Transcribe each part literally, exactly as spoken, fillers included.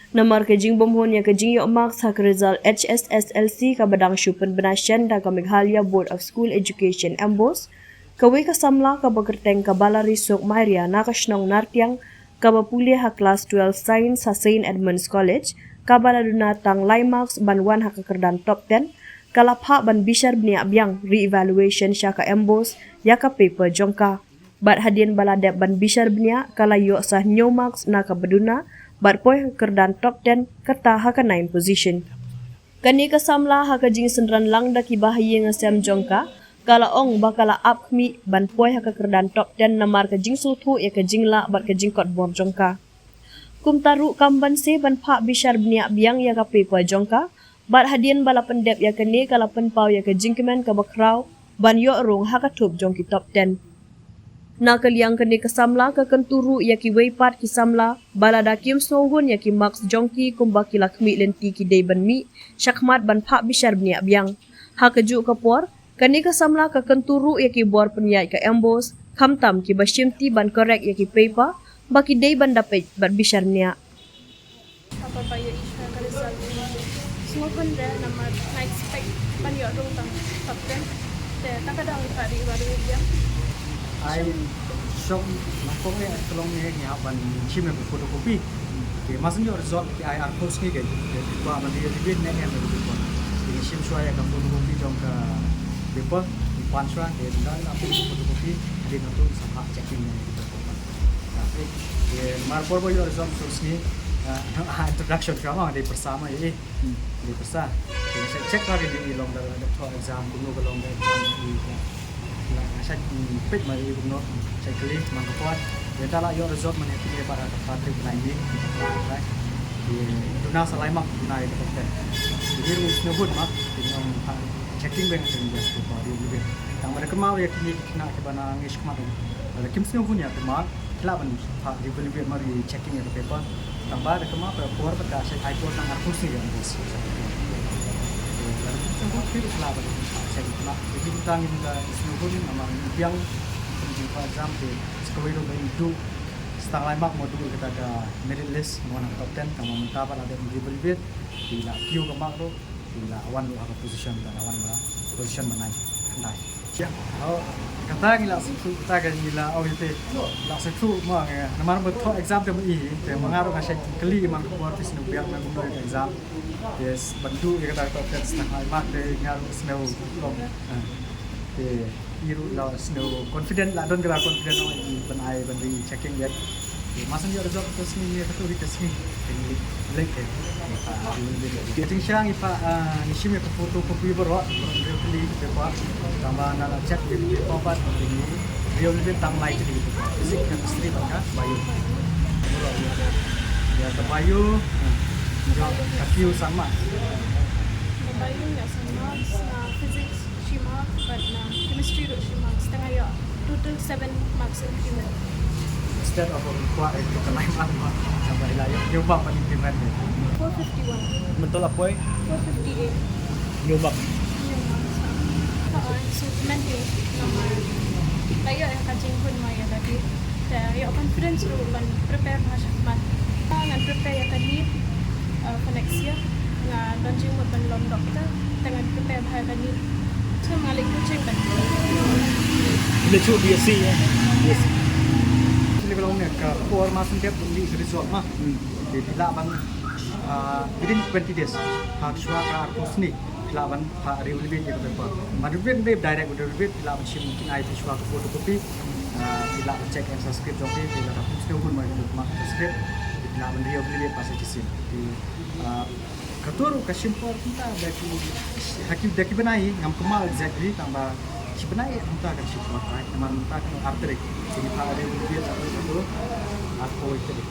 Namar ka jingbymhun ïa ka jingïoh marks ha ka result H S S L C kaba dang shu pynbna shen da ka Meghalaya Board of School Education, MBOSE, kawei ka samla kaba kyrteng ka Balarisuk Mairia na ka shnong Nartiang, kaba pule ha klas twelve Science ha Saint Edmund's College, kaba la duna tang lai marks ban wan ha ka kyrdan top ten, ka la phah ban bishar bniah biang, re-evaluation, sha ka MBOSE ïa ka paper jong ka. Bad hadien ba la dep ban bishar bniah, ka la ïoh sa hynñiew marks na kaba duna bad poi ha ka kyrdan top ten, kata ha ka ninth position. Kane ka samla, ha ka jingsynran lang da kiba ha ïing ha sem jong ka, ka la ong ba ka la ap khmih ban poi ha ka kyrdan top ten namar ka jingsngewthuh ïa ka jinglah bad ka jingkot bor jong ka. Kumta ruh kam banse ban phah bishar bniah biang ïa ka paper jong ka, bad hadien ba la pyndep ïa kane, ka la pynpaw ïa ka jingkmen kaba khraw ban ïoh rung ha ka thup jong ki top ten. Na ka liang kane ka samla, ka kyntu ruh ïa kiwei pat ki samla ba lada kim sngewhun ïa ki marks jong ki kumba ki la khmih lynti, ki dei ban mih shakhmat ban phah bishar bniah biang. Ha kajuh ka por, kane ka samla ka kyntu ruh ïa ki bor pynïaid ka MBOSE, khamtam kiba shimti ban correct ïa ki paper ba ki dei ban da peit bad bishar bniah. Haba ba ïohi shuwa ka result, sngewbha re namar nga expect ban ïoh rung tang top ten. Te ta ka daw ngi phah re-evaluate biang. Ai shong, nangkong eh, ai ka long ne ngi hap ban shim ïa ka photocopy. Te ma shu ïoh result ki ai arphew sngi kein. Te ki kwah ban re-evaluate ne em ïa ka paper. Te ngi shim shuwa ïa ka photocopy jong ka paper, ngi pan shuwa, te ynda la pyn photocopy, hadien nangta sa phah checking ïa ka paper. Te mar por ba ïoh result arphew sngi, ah, introduction ka ma dei pyrsa ma ïa i. Hmm. Dei pyrsa. Te nga sa check ka ri i long da da thoh exam kumno ka long ka exam i ka. Nga sa peit ma i kumno sa kylli man ka por. Te ynda la ïoh result man ïa kine ba ka Patrick Naimi. Te duna sa lai mark duna ïa ka top ten. Te i ruh sngewbha ma te nga ong checking beng te nga ong ba ri ri. Tang ba da kynmaw ïa kine ki khynnah kiba na ngi shikmat. Lada kim sngewbha ïa ka mark, ki lah ban phah re-evaluate ma re-checking ïa ka paper. Tang ba da kynmaw ka por ba ka shait ai por tang arphew sngi ïa ka MBOSE. Lada kim sngewbha ki lah ban phah check ïa ka mark. Te ki tang ïa ka sngewbha namar ngi biang kum jingpynpaw exam te sa kawei ruh ba i duh sa tang lai mark mo duh ïa kata ka merit list mo na ka top ten, tang ba mynta ba la dep re-evaluate, ki la kiew ka mark ruh. Ki la wan ruh ha ka position, ba la wan ha position ba nine, nine. Ïa. Oh, kata ngi la sngewthuh, kata ka ngi la, oh, ite. La sngewthuh ma ngi. Namar ba thoh exam te ma i, te ma nga ruh nga shait kylli man ka por te sngewbiang na kumno ka exam. Yes, ban duh ïa kata ka top ten sa tang lai mark te nga ruh sngewlong. Ah. Te i ruh la sngewconfident, la don kata confident ong i ban ai ban re-checking ïa. Te ma shu ïoh result ka sngi, ïa kata ka sngi. Te ngi leit, leit te. Te jingshisha ngi phah, ah, ngi shim ïa ka photocopy baroh, baroh ngi riew tylli ki paper. Tang ba nga la check ïa ki paper pat, te ngi riew leit tang lai tylli ki paper. Physics, chemistry bad ka bio. Baroh ïa ka bio, ah, ïa ka kiew san mark. Bio ïa san mark, na physics shi mark, bad na chemistry ruh shi mark. Te nga ïoh total seven marks increment. Instead of kwah ïa ka nine mark, namar i la ïoh hynñiew mark ban increment. Four fifty-one. Mynta la poi? Four fifty-eight. Hynñiew mark. Hynñiew mark. Ha, ha, so, men te, namar la ïoh ïa ka jinghun ma ïa lade. Te ïoh confidence ruh ban prepare bha shakhmat. Ngan prepare ïa ka NEET, uh, for next year. Nga don jingmut ban long doctor. Te ngan prepare bha ïa ka NEET. So nga leit coaching ban. Leit shu BSc, eh? BSc. Actually ka long ne ka por ma shu dep ban lih result ma. Hmm. Te phi lah ban, ah, within twenty days. Ha shuwa ka arphew sngi. Phi lah ban phah re-evaluate ïa ka paper. Ban re-evaluate direct, re-evaluate phi lah ban shim, kin ai phi shuwa ka photocopy. Ah, phi lah ban check ïa ka transcript jong phi, phi lah ban check ïa ka transcript. Phi lah ban re-evaluate pass shisien. Phi, ah, kato ruh ka shim por kumta da ki, ha ki, da ki bnai ngam kynmaw exactly tang ba shi bnai kumta ka shim por, right? Namar mynta ka ar tarik. Phi phah re-evaluate kato ar tarik.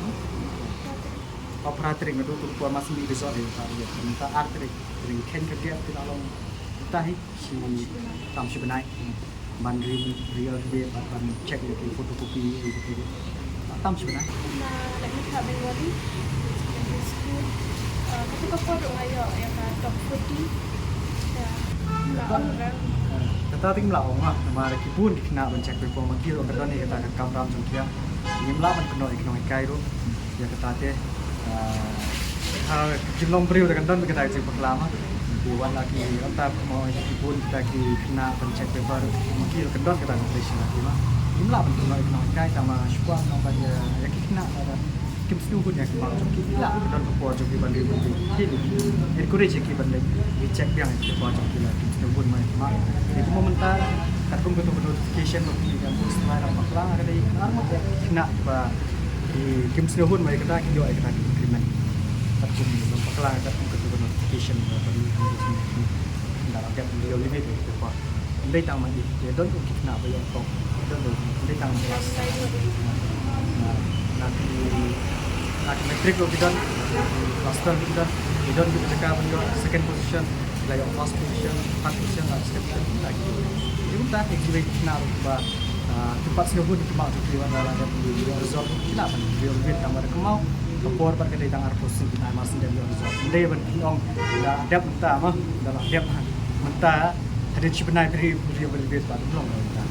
Phra tarik nga dei tu por ma shu mih result ïa ka, ïa ka mynta ar tarik. Tarik khein ka gap te la long mynta hi shi tam shi bnai. Ban re, re-evaluate bad ban check ïa ki photocopy ïa ki. Tam shi bnai. Na leh mynta Bengali secondary school. Ah, katu ka por ruh nga ïoh ïa ka top fourteen. Ïa. Nga ong rem. Kata te ngim lah ong ma, namar ki bun ki khynnah ban check paper ma ki ruh ka don ïa kata ka kamram jong ki. Ngim lah ban kynnoh ïa ki nonghikai ruh. Ïa kata te, ah, Ah, jinglong briew da kan don kata ka jingbakla ma. Ki wan la ki ranta mo ki bun kita ki khynnah ban check paper, ki kan don kata ka pressure la ki ma. Ngim lah ban pynlong ïa ki nonghikai tang ma shuwa nong ba ïa ki khynnah la da kim sngewhun ïa ki mark jong ki, ki lah ban don ka por jong ki ban leit ban leit. Ki encourage ïa ki ban leit check biang ïa ki paper jong ki la kim sngewhun ma ïa ki mark. Ïa ki mo mynta katkum katu ka notification ba ki kan boost la da bakla ka dei ar mo ki khynnah ba ki kim sngewhun ma ïa kata ki ïoh ïa kata ki increment. Katkum bakla katkum katu ka notification ba ki da la dep ïoh limit ïa ki paper. Ndei tang ma i, ïa don u khynnah ba ïoh tok. Ïa don u, ndei tang class. Na, na ki, na ki matric ruh ki don, class twelve ki don. Ïa don ki jaka ban ïoh second position, la ïoh first position, third position, la second position, la ki. Ïa kumta ki jingwei ki khynnah ruh ba, ah, kim pat sngewhun ki mark jong ki wan la dep ïoh result ki lah ban ïoh win tang ba da kynmaw. Ka por bad ka dei tang arphew snem, ai mar snem dep ïoh result. Ndei ban ong da dep mynta ma, da la dep mynta. Hadien shi bnai phi ri, phi ri ban win bad ym long mynta.